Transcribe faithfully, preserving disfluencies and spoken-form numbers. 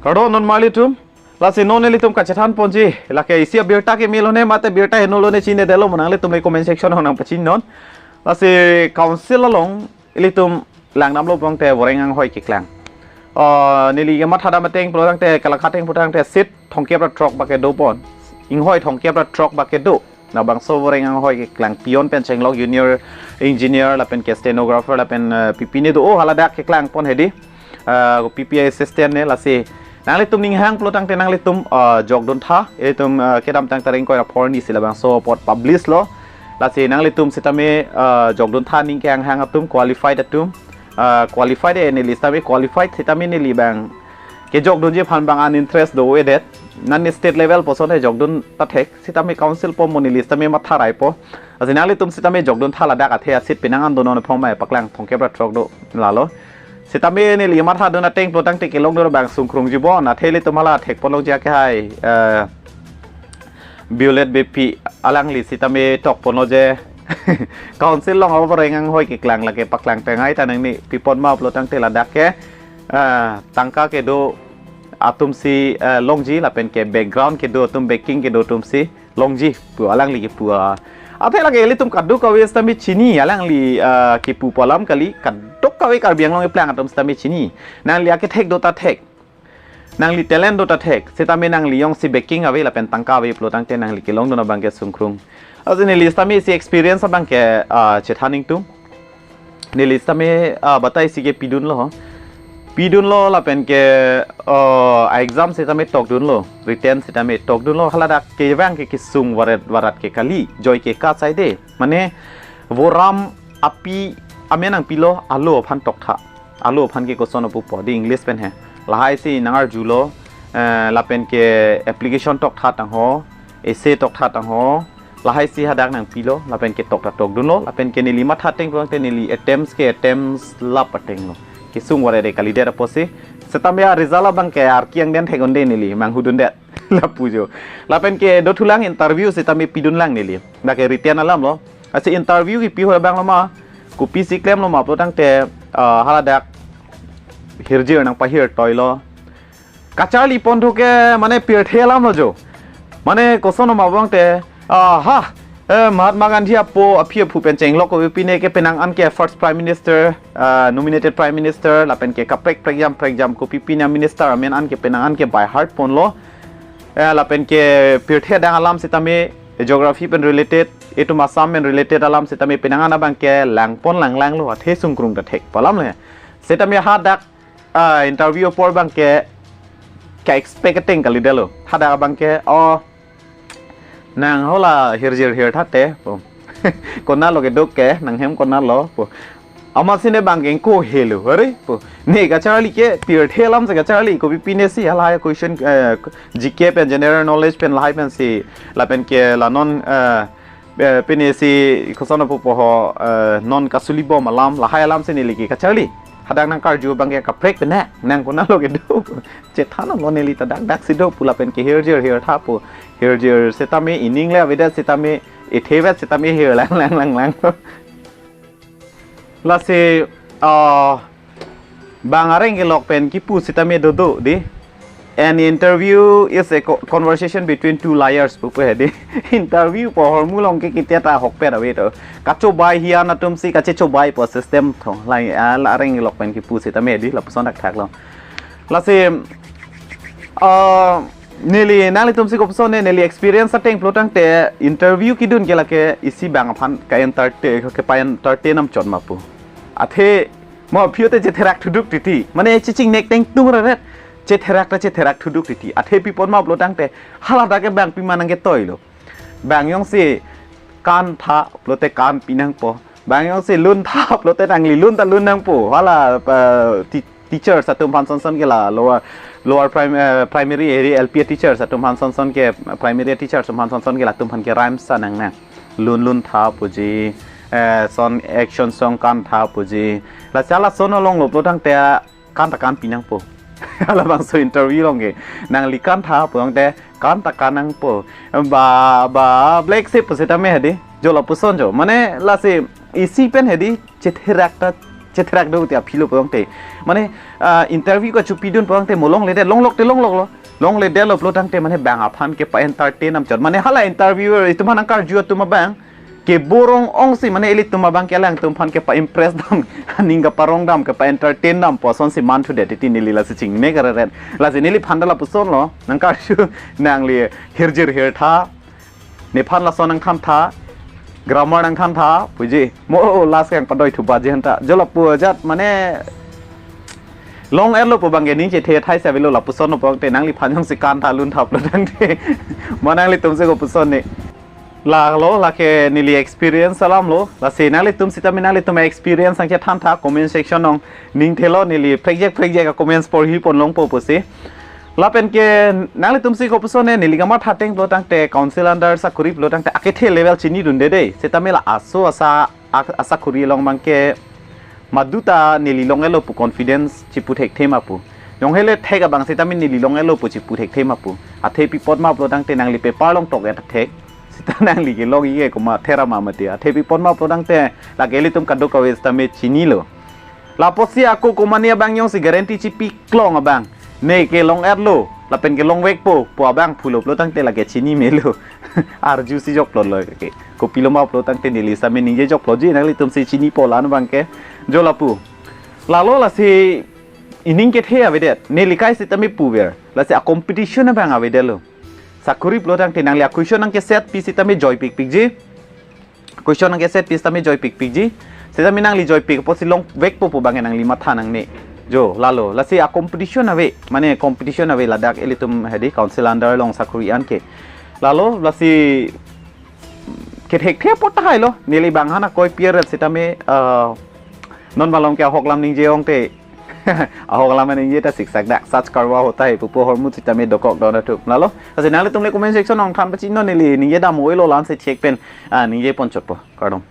Kardom non marli atum. Lasi non nelitum kachethan ponji, lake isi abirta keme lone mate birta heno lone chinine detlo mo, nanglitum le comment section along nangpachini non. Lasi council along ilitum langdamlo pulote voreng anghoi keklang. Ah, neli kematha dam ateng pulo tangte, kelakha ateng pulo tangte seat thomkep ra throk bak kedo pon. Inghoi thomkep ra throk bak kedo. Labangso voreng anghoi keklang, peon pen chenglok, junior engineer lapen ke stenographer lapen, eh, pipine do, oh, haladak keklang pon hedi. Eh, P P I assistant ne, lasi nanglitum ning hang pulo tangte nanglitum, eh, jokdun tha, itum, eh, kedamtang tarik ingkoi ra phongo arni si labangso apot publish lo. Lasi nanglitum sitame, eh, jokdun tha, ning kehanghang atum, qualified atum, eh, qualified e, neli sitame qualified sitame neli bang kejokdunji aphan bang an interest do-edet. Nani state level puson he jokdun ta thek, sitame council po mo, neli sitame matha raipo. Lasi nanglitum sitame jokdun tha, ladak athe a-seat penang an do non, form mai paklang thomkep ra throk do lalo. Sitame neli mathadun ateng pulo tangte kelongdun abang sungkrungji bon, athe ilitum hala thek ponlongji akehai, eh, Violet Beypi, alangli sitame tok ponlo je council along avoreng anghoi keklang lake paklang tengai ta nangne, pi apot ma pulo tangte ladak ke, eh, tangka kedo atum si, eh, longji lapen ke background kedo atum, backing kedo atum si longji pu alangli kepu a. Athe lake ilitum kadokave sitame chini, alangli, eh, kepu pu alam kali, kadokave Karbi Anglong keplang atum sitame chini. Nangli akethek do ta thek, nangli talent do ta thek, sitame nangli jongsi backing ave lapen tangka ave pulo tangte nangli kelongdun abang ke sungkrung. Lasi neli sitame isi experience abang ke, ah, chethan ingtung. Neli sitame, ah, batai si ke pidunlo. Pidunlo lapen ke, ah, exam sitame tokdunlo, written sitame tokdunlo, haladak kevang ke kesung varet varat ke kali, joi ke ka saide. Mane, voram api amen nangpilo, alo aphan toktha. Alo aphan ke koson apupo, di English pen he. Lahai si nangarjulo, eh, lapen ke application toktha tangho, essay toktha tangho, lahai si hadak nangpilo, lapen ke tokta tokdunlo, lapen ke neli matha ateng pulo tangte neli attempts ke attempts lap atenglo. Kesung varet kalidet apotsi. Sitame a-result abang ke arki angden thek-un-e, neli manghudundet. Lapu jo. Lapen ke dothulang, interview sitame pidunlang neli. Dak ke written alamlo. Lasi interview kipi ahut abang lo ma, kopisi klemlo ma pulo tangte, ah, haladak hirjir nangpahir toilo. Kacharli pon thu ke mane pirthe alamlo jo. Mane koson ma pulo tangte, ah, ha, eh, Mahatma Gandhi apo aphi aphu pen chenglok ko pine ke penang an ke first prime minister, ah, nominated prime minister, lapen ke kaprek prekjam prekjam kopi pine minister amen an ke penang an ke by heart ponlo. Eh, lapen ke pirthe adang alam sitame, geography pen related, itum Assam pen related alam sitame penang an abang ke lang pon langlanglo, athe sungkrung ta thek pu alam le. Sitame hadak, ah, interview apor abang ke, ke expect ateng kalidetlo. Hadak abang ke, oh, nang hala hirjir hirtha te pu. Konatlo keduk ke, nanghem konatlo pu. Amatsi ne bang ke ingko helo, are pu. Ne kacharli ke pirthe alam si kacharli, kopi pine si halahai question, eh, G K pen, general knowledge pen, lahai pen si, lapen ke la non, eh, eh, pine si koson apupo ho, eh, non kasuli bom alam, lahai alam si neli ke kacharli. Hadak nangkarju abang ke kaprek pen ne, nang konatlo kedo. Chethanlo neli ta dak dak si do pu lapen ke hirjir hirtha pu. Hirjir sitame ining le avedet sitame, ithevet sitame hir lang lang lang lang. Lasi, ah, bang areng kelok pen kipu sitame dodo di. An interview is a co-, conversation between two liars pu pu he di. Interview pu ahormu along ke kitia ta ahokpet ave to. Kachobai hian atum si kachechobai pu system tho. Lai, ah, la areng kelok pen kipu sitame di, lapuson thakthaklo. Lasi, ah, neli nanglitum si kopuson ne, neli experience ateng pulo tangte interview kidun ke lake isi bang aphan ka-entertain, kepa-entertain nam chot ma pu. Athe mo aphi te chetherak thuduk titi. Mane chechingnek tengtung raret. Chetherak ta chetherak thuduk titi. Athe pi apot ma pulo tangte haladak ke bang pima nangketoilo. Bang jongsi kan tha pulote kan pi nangpo. Bang jongsi lun tha pulote nangli lun ta lun nangpo. Hala, eh, ti-, teachers atum aphan son son ke la lower, lower prim-, eh, primary area L P teachers atum aphan son son ke, primary teachers atum aphan son son ke latum aphan ke rhymes ta nangnang. Lun lun tha puji, eh, son action song kan tha puji. Lasi hala son alonglo pulo tangte kan ta kan pi nangpo. Halabangso interview along ke. Nangli kan tha pu tangte kan ta kan nangpo. Ba, ba, black sip pu sitame he di. Jo lapuson jo. Mane lasi isi pen he di chetherak ta chetherak do te aphi lo pulote. Mane, ah, interview kachopidun pulote mo longledet, longlok te longloklo. Longledetlo pulotangte mane bang aphan kepa-entertain nam chot. Mane hala interviewer itum aphan nangkarju atum abang kebor ong-ongsi mane ilitum abang ke alangtum aphan kepa-impress dam, aning kaparong dam, kepa-entertain dam pu asonsi manthudet titi neli lasi chinine kereret. Lasi neliphan ta lapusonlo, nangkarju nangli hirjir hirtha, nephan lason nangthantha, grammar nangthantha puji. Mo last ke nangpadoithu baji anta. Jo lapu ajat mane long-etlo pu abang ke ning chethe thai si avelo, lapusonlo pulote nangliphan jongsi kantha lunthap pulotangte ma nanglitumsi kopuson ne. Lalo lake neli experience alamlo. Lasi nanglitum sitame nanglitum experience nangchethantha comment section along. Ning thelo neli prekjak prekjak a-comments porhi pon longpo pusi. Lapen ke nanglitumsi kopuson ne, neli kamatha ateng pulotangte council under sakori pulotangte akethe level chinidunde dei. Sitame la aso asa, a-, asakori along abang ke maduta neli long-etlo pu confidence chipu thekthe ma pu. Yong hele thek abang sitame neli long-etlo pu chipu thekthe ma pu. Athe pi apot ma pulotangte nangli paper along tok-et thek. Sita nangli kelong-ik ke komatha ra ma mati. Athe pi apot ma pulotangte lake ilitum kadokave sitame chinilo. Lapusi ako komane abang jongsi guarantee chipiklong abang, ne ke long-etlo lapen ke longvekpo pu abang pulo pulotangte lake chini melo. Arjusi jokplotlo ke. Kopilo ma pulotangte neli sitame ningjejokploji, nanglitumsi chinipo la-an abang ke. Jo lapu. Lalo lasi ining kethe avedet. Neli kai sitame puver. Lasi a-competition abang avedetlo. Sakori pulotangte nangli a-question nangkeset pi sitame joipikpikji. Question nangkeset pi sitame joipikpikji. Sitame nangli joipik apotsi longvekpo pu abang ke nangli matha nangne. Jo lalo. Lasi a-competition ave. Mane competition ave ladak ilitum hedi council under along sakori an ke. Lalo lasi kethekthe apot tahailo. Neli bang han akoi piaret sitame, ah, non malom ke ahok alam ningje ongte. Ahok alam ningje ta siksak dak sach karwa hota hai pupo ahormu sitame dokok don atum. Lalo lasi nanglitum le comment section along than pachino, neli ningje dam oilo la-ansi chek pen, ah, ningje ponchotpo. Kardom.